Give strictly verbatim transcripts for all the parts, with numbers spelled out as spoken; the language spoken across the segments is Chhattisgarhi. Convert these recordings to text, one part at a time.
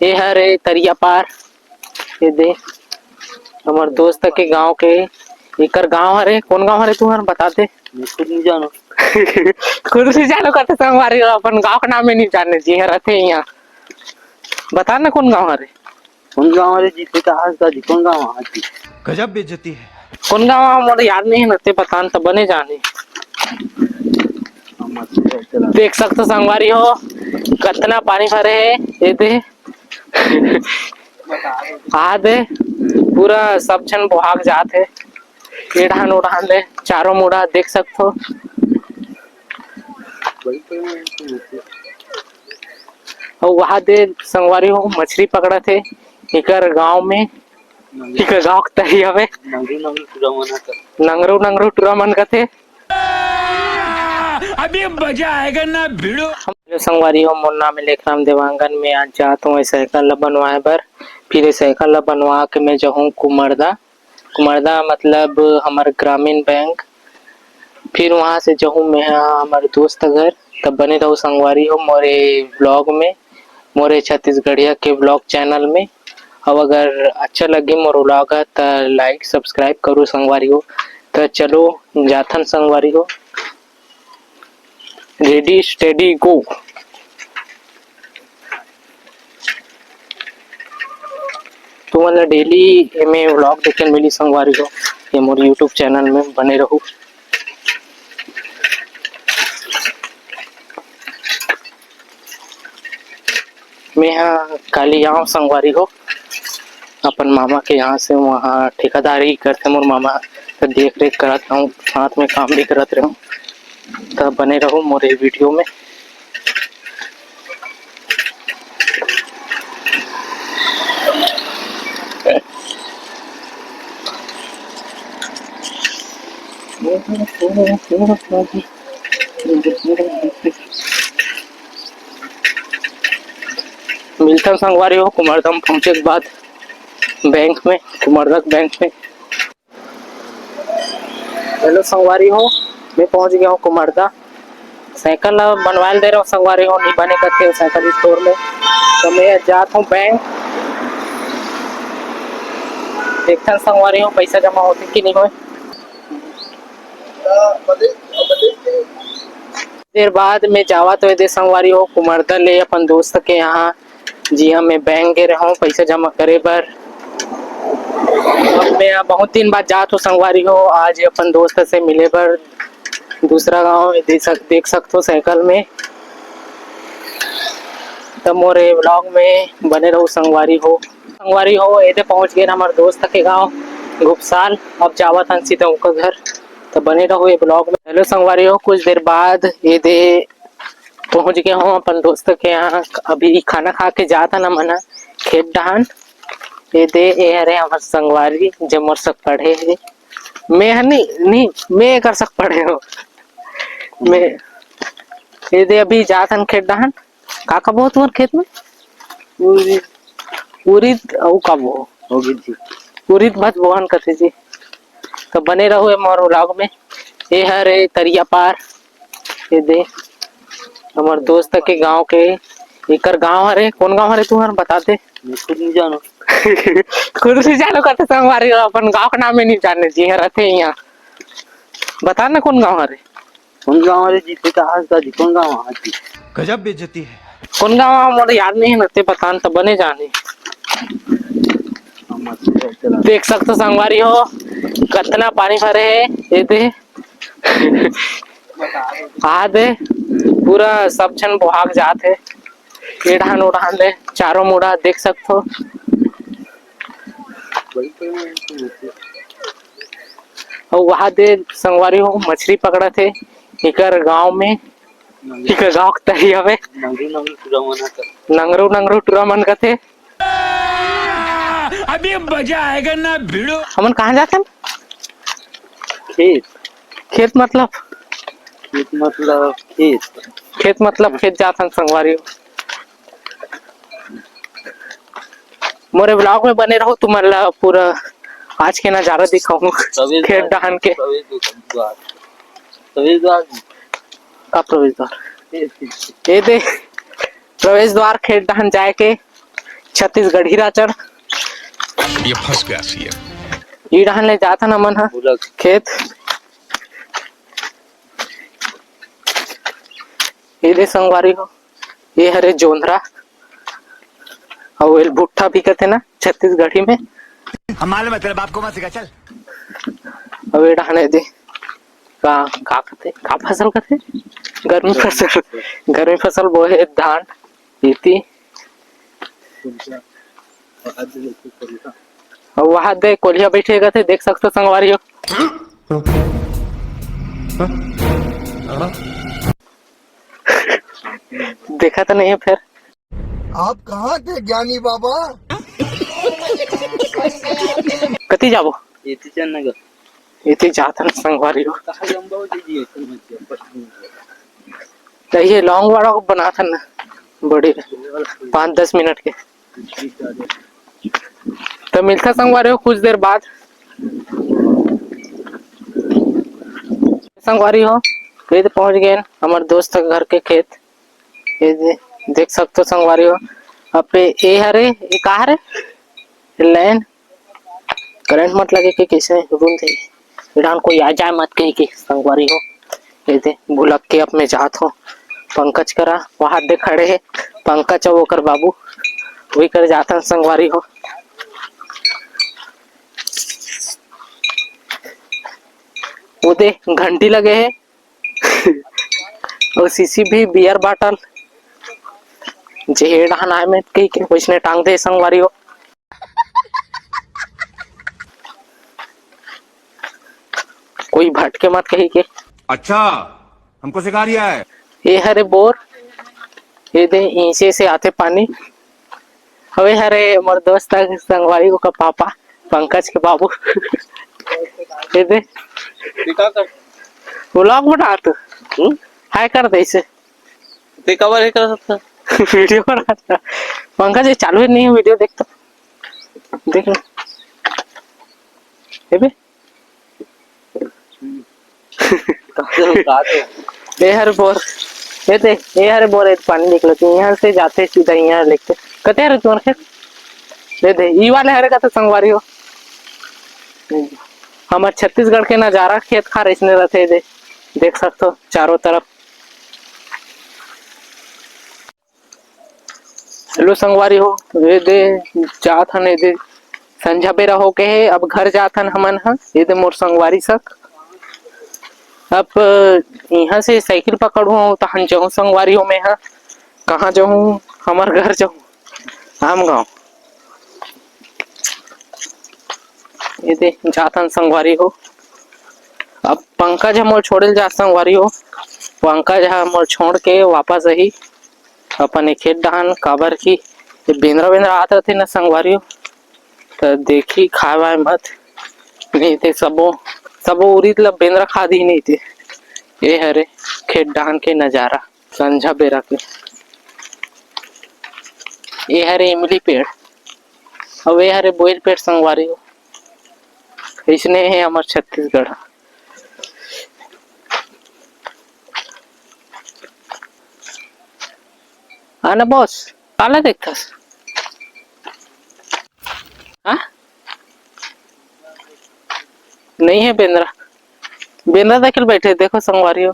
ये हरे तरिया पार, ये दे हमर दोस्त के गांव के, एकर गांव हरे। कौन गांव हरे तुहर बता दे। मैं खुद नहीं जानव। खुद नहीं जानव कहते संगवारी हो, अपन गांव के नाम ही नहीं जाने जी, रथे यहाँ। बता ना कौन गांव हरे। कौन गांव हरे जी? ते कहा था जी, कौन गांव है जी? गजब बेइज्जती है। कौन गांव है, मोर याद नहीं है ना, ते बता न, त बने जाने। हम अच्छे से चला। देख सकते हो संगवारी हो, कितना पानी भरे है, ये दे। आ दे, पूरा सब झन बोहाग जात है, ये डहान ओ डहान ले, चारों मुड़ा देख सकते हो। अउ वहाँ दे संगवारी हो, मछली पकड़त हे, इकर गांव में, इकर गांव के तरिया में। नंगरू नंगरू टुरा मन कथे। अभी मजा आएगा ना भिड़ो। हेलो संगवारी हो, मोर नाम है लेखराम देवांगन। मैं आज जात हूँ ए साइकिल ला बनवाए बर। फिर ए साइकिल ला बनवा के मैं जाहूँ कुमरदा। कुमरदा मतलब हमर ग्रामीण बैंक। फिर वहाँ से जाहूँ मैं हमर दोस्त घर। तब बने रहो संगवारी हो मोरे vlog में, मोरे छत्तीसगढ़िया के vlog channel में। अब अगर अच्छा लगे मोर vlog ह, त like subscribe करो संगवारी हो। त चलो जाथन संगवारी हो, ready steady go। तुमन ला daily एमे vlog देखे ल मिली संगवारी हो, ये मोर YouTube channel में बने रहू। मैं हा काली आंव संगवारी हो, अपन मामा के यहाँ से। वहाँ ठेकेदारी करथे मोर मामा, त देख रेख करत रहूँ, साथ में काम भी करत रहूँ। त बने रहू मोर ये video में। मिलथन संगवारी हो कुमरदा म पहुंचे के बाद बैंक में, कुमरदा के बैंक में। हेलो संगवारी हो, मैं पहुंच गया हूँ कुमरदा। साइकिल ला बनवाए ल दे रहा हूँ संगवारी हो, नहीं बने करके साइकिल store में। तो मैं जात हूँ बैंक, देखथन संगवारी हो पैसा जमा होथे कि नहीं होय। देर बाद मैं जावत होय दे संगवारी हो कुमरदा ले अपन दोस्त के यहाँ, जी हाँ, मैं बैंक गे रहूँ पैसा जमा करे बर। अब मैं बहुत दिन बाद जात हूँ संगवारी हो, आज अपन दोस्त से मिले बर दूसरा गांव दे सक-, देख सकत हो साइकिल में। त मोर ये vlog में बने रहू संगवारी हो। संगवारी हो, एदे पहुंच गए हमर दोस्त के गांव घुपसाल। अब जावत हन सीधा उनका घर, त बने रहू ये vlog में। हेलो संगवारी हो, कुछ देर बाद एदे पहुंच गए हूँ अपन दोस्त के यहाँ। अभी खाना खा के जात हन हमन ह खेत डहान। एदे ए हरे हमर संगवारी, जे मोर सब पढ़े हे। मैं ह नहीं, नहीं, मैं एकर सब पढ़े हूँ। मैं एदे अभी जात हन खेत डहान। का का बोत मोर खेत में? उरीद। उरीद अउ का बो? उरीद जी। उरीद भात बोहन कथे जी। तो बने रहू ए मोर vlog में। ए हरे तरिया पार, ये दे हमर दोस्त के गांव के, एकर गांव हरे। कौन गांव हरे तुहर बता दे। मैं खुद नहीं जानव। खुद नहीं जानव कहते संगवारी हो, अपन गांव के नाम ही नहीं जाने जी, हर रथे यहाँ। बता ना कौन गांव हरे। कौन गांव हरे जी? ते कहा था जी, कौन गांव है जी? गजब बेइज्जती है। कौन गांव है, मोर याद नहीं है ना, ते बता न, त बने जाने। हम अच्छे से चला। देख सकते हो संगवारी हो, कितना पानी भरे है, ये दे। आ दे, पूरा सब झन बोहाग जात है, ए डहान ओ डहान ले, चारों मुड़ा देख सकते हो। अउ वहाँ दे संगवारी हो, मछली पकड़त हे, इकर गांव में, इकर गांव के तरिया में। नंगरू नंगरू टुरा मन कथे। अभी मजा आएगा ना भिड़ो। हमन कहाँ जाथन? खेत। खेत मतलब? खेत मतलब खेत। खेत मतलब खेत जाथन संगवारी हो। मोरे vlog में बने रहो, तुमन ला पूरा आज के नजारा दिखाऊं खेत डहान के। प्रवेश द्वार। प्रवेश द्वार। का प्रवेश द्वार? ये दे प्रवेश द्वार खेत डहान जाए के। छत्तीसगढ़ी राचर। ये फंस गया सीएम। ई डहन ले जात हन हमन ह खेत। ये दे संगवारी हो, ये हरे जोंधरा, अउ एल भुट्टा भी कथे ना छत्तीसगढ़ी में। हम मालूम है, तेरे बाप को मत सिखा, चल। अउ ये डहन दे का, का कथे, का फसल कथे? गर्मी फसल, गर्मी फसल बोहे धान, इति। अउ वहां दे कोलिया बैठे कथे, देख सकथो संगवारी हो। देखा तो नहीं है फिर। आप कहाँ थे ज्ञानी बाबा? कति जाबो? एती चल ना ग। एती जात हन संगवारी हो। कहाँ लंबा हो जाएगी ऐसे में? तो ये लॉन्ग वाला को बनात हन ना, बड़े पाँच दस मिनट के। तो मिलता संगवारी हो कुछ देर बाद। संगवारी हो, ये तो पहुंच गए हमर दोस्त के घर के खेत। ये दे-, देख सकते हो संगवारी हो, अब पे ये हरे, ये का हरे? लाइन करंट मत लगे के कैसे रूम थे, इरान कोई आ जाए मत कही के संगवारी हो। ये दे भुलक के अब मैं जात हो पंकज करा, वहां दे खड़े है पंकज अउ ओकर बाबू, वही कर जात हन संगवारी हो। वो दे घंटी लगे है। अउ शीशी भी बियर बाटल, जे डहन आए में कही के वैसने टांग दे संगवारी हो। कोई भटके मत कही के। अच्छा, हमको सिखा रिया है। ये हरे बोर, ये दे इसे से आथे पानी। अबे हरे मोर दोस्त के संगवारी को का पापा, पंकज के बाबू। ये दे। ये का कर? Vlog बना तू। हम्म? हाय कर दे इसे। ते कवर है कर सकता। वीडियो बना था। पंकज, ये चालू ही नहीं है वीडियो, देख तो। देख ना। ये बे। ए हर बोर, ए दे, ए हर बोर, ए पानी निकलत हे, यहाँ से जाते सीधा यहाँ लेके। कते हरे तुमन खेत? दे दे, ई वाले हरे का तो संगवारी हो। हमर छत्तीसगढ़ के नजारा खेत खार इसने रहते दे, देख सकते हो चारों तरफ। हेलो संगवारी हो, ये दे जात हन, ये दे संझा बेरा होके हे, अब घर जात हन हमन ह। ये दे मोर संगवारी सक, अब इहाँ से साइकिल पकड़हूँ, तहन जाहूँ संगवारी हो, मैं ह कहाँ जाहूँ, हमर घर जाहूँ, आम गाँव। ये दे जात हन संगवारी हो, अब पंकज ह मोर छोड़े ल जात संगवारी हो, पंकज ह मोर छोड़ के वापस आही। अपन ए खेत डहान, काबर कि ए बेंदरा वेंदरा आत रथे न संगवारी हो, त देखी खाए वाए मत, नहीं ते सबो, सबो उरीद ल बेंदरा खा दिही नहीं ते। ए हरे खेत डहान के नजारा संझा बेरा के। ए हरे इमली पेड़, अउ ए हरे बोइर पेड़ संगवारी हो। इसने हे हमर छत्तीसगढ़। आना बॉस, काला देखथस? हाँ? नहीं है बेंदरा। बेंदरा देखे ल बैठे, देखो संगवारी हो।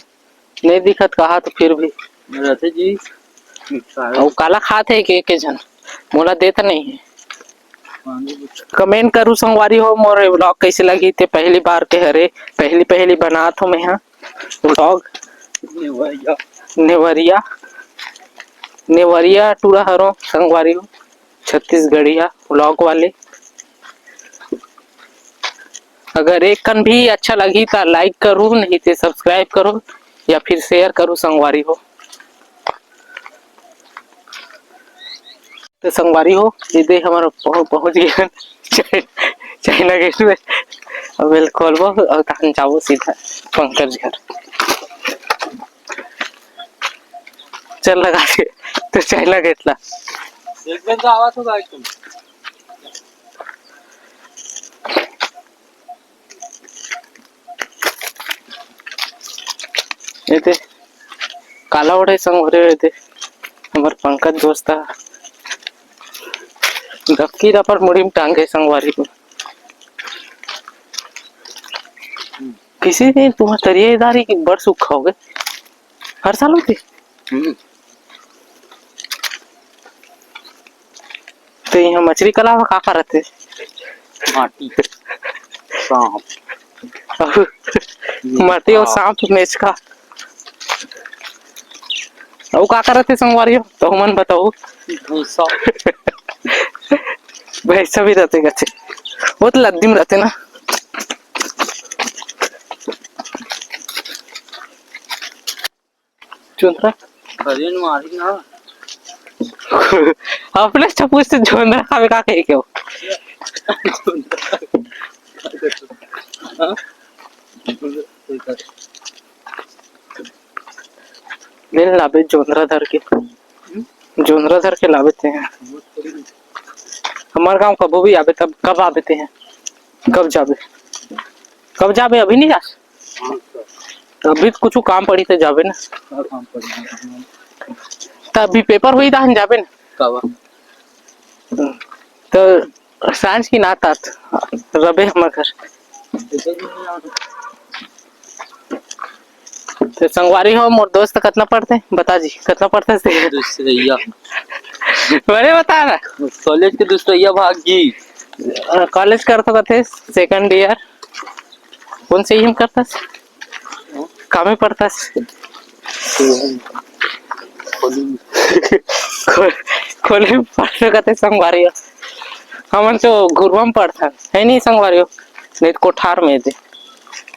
नहीं दिखत कहा तो फिर भी। रथे जी। अउ काला खात हे के, के झन? मोला देत नहीं है। कमेंट करू संगवारी हो, मोर vlog कैसे लगी ते पहली बार के हरे, पहली पहली बनात हो मैं हा vlog। नेवरिया। नेवरिया, नेवरिया टूरा हरो संगवारी हो, छत्तीसगढ़िया vlog वाले। अगर एक कन भी अच्छा लगी त like करू, नहीं ते subscribe करू या फिर share करू संगवारी हो। तो संगवारी हो, ये दे हमर पहुं-, पहुंच गए चाइ-, चाइना गेट में। अब एल खोलबो और तहन जाबो सीधा पंकज घर। चल लगा दे तो चाइना गेट ला। एक दिन तो आवा तो भाई तुम। ये दे, काला ओढ़े संग भरे हुए दे, हमर पंकज दोस्त हा। गपकी रपट मुड़ी में टांगे संगवारी हो। किसी दिन तुम्हार तरिया इधार ही बड़ सुख होगे। हर साल होथे। हम्म। तो यहाँ मछली कला में का करत हे? माटी। सांप। माटी और सांप। सांप मेचका। अउ का करत हे संगवारी हो? तो हमन बताओ। भूसा। भैंसा भी रहते कथे। वो तो लद्दी में रहते ना। जोंधरा। खरीन मारी ना। अपने से पूछते जोंधरा खावे का कहे के हो? ले लाबे जोंधरा धर के। जोंधरा धर के लाबे ते हैं। हमार गांव कबो भी आबे तब कब आबे ते हैं? कब जाबे? कब जाबे? अभी नहीं जा? अभी तो कुछ काम पड़ी तो जाबे ना। का काम पड़ी? त अभी पेपर होई तहन जाबे ना। काबर? तो सांझ की नात आत रबे हमर घर। तो संगवारी हो, मोर दोस्त कतना पढ़ते? बता जी, कतना पढ़ते से? दूसरैया। बड़े बता ना। कॉलेज के दूसरैया भाग जी। अ, कॉलेज करता कथे, सेकंड ईयर। कौन से ही हम करता? कामे पढ़ता? खो-, खोली में पढ़ता कथे संगवारी हो। हमन तो घुरवा में पढ़थन, है नहीं संगवारी हो? नहीं तो कोठार में दे।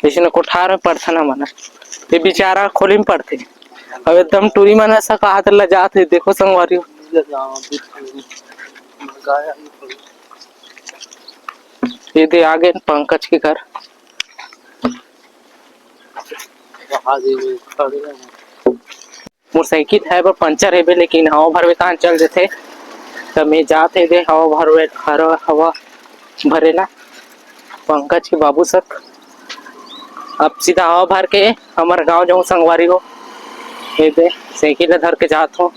जैसे न कोठार में पढ़थन हमन। ये बेचारा खोली में पढ़थे। अब एकदम टूरी मन असा कहा त लजात हे, देखो संगवारी हो। ये दे आगे पंकज के घर। मोर साइकिल है बर पंचर हेबे, लेकिन हवा भरवे तहां चल जथे। त मैं जात हे दे हवा भरवे, हर-, हवा भरे ला पंकज के बाबू सक। अब सीधा हवा भर के हमर गांव जाऊं संगवारी हो। ये दे साइकिल ला धर के जात हो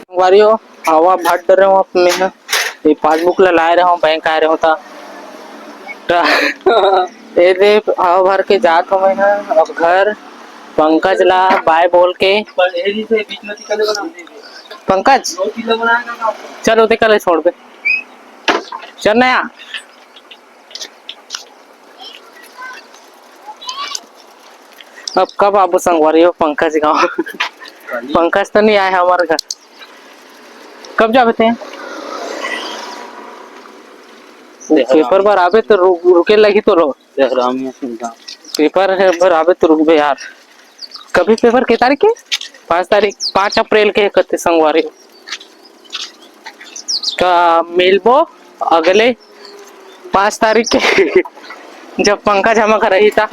संगवारी हो। हवा भर डरे हो अब मैं ह। ये पासबुक ला लाए रहे हो, बैंक आए रहे हो ता। ता-, ये दे हवा भर के जात हो मैं ह। अब घर पंकज ला बाय बोल के। पंकज, चल ओदे कल छोड़ दे। चल नया। अब कब आबो संगवारी हो पंकज गांव? पंकज तो नहीं आए हमारे घर। कब जाबे ते? पेपर बर आबे तो रुक, रुके लगी तो रो। पेपर है बर आबे तो रुकबे यार। कभी पेपर के तारीख के? पाँच तारीख, पाँच अप्रैल के कथे संगवारी। का मिलबो अगले पाँच तारीख के जब पंकज हमर घर रही था।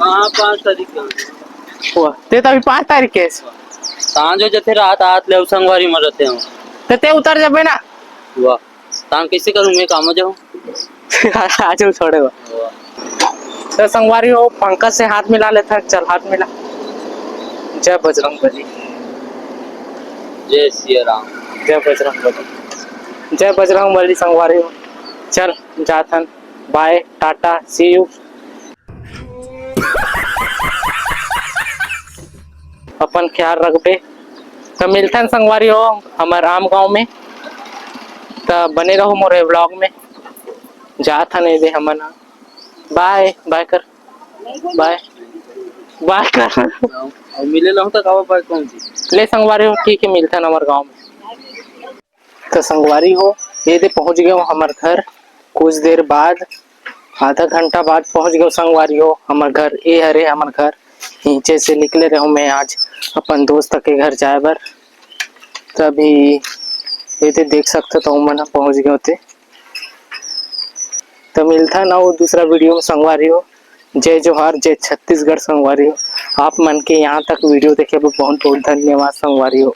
हाँ, पाँच तारीख के। वाह, ते तो अभी पाँच तारीख के। सांझ हो जथे, रात आत ले संगवारी में रहते हो। तो ते उतर जाबे ना। वाह। तान कैसे करूं मैं, काम जाऊं? आज हम छोड़े बा। तो संगवारी हो, पंकज से हाथ मिला लेता है। चल, हाथ मिला। जय बजरंग बली। जय सिया राम। जय बजरंग बली। जय बजरंग बली संगवारी हो। चल, जाथन। बाय, टाटा, सी यू। अपन ख्याल रखबे। तो मिलथन संगवारी हो हमर आम गांव में। तो बने रहो मोरे व्लॉग में। जात हन एदे हमन ह। बाय, बाय कर। बाय। बाय कर। अब मिले रहूं तो कावा बाय कौन जी? ले संगवारी हो, ठीक है, मिलथन हमर गांव में। तो संगवारी हो, ये दे पहुंच गए हमर घर कुछ देर बाद, आधा घंटा बाद पहुंच गए संगवारी हो हमर घर। ए हरे हमर घर, नीचे से निकले रहो मैं आज अपन दोस्त के घर जाए बर। तभी ये दे देख सकते तो उमन ह पहुंच गए होते। तो मिलता ना वो दूसरा वीडियो में संगवारी हो। जय जोहार, जय छत्तीसगढ़ संगवारी हो। आप मन के यहाँ तक वीडियो देखे बर बहुत बहुत धन्यवाद संगवारी हो।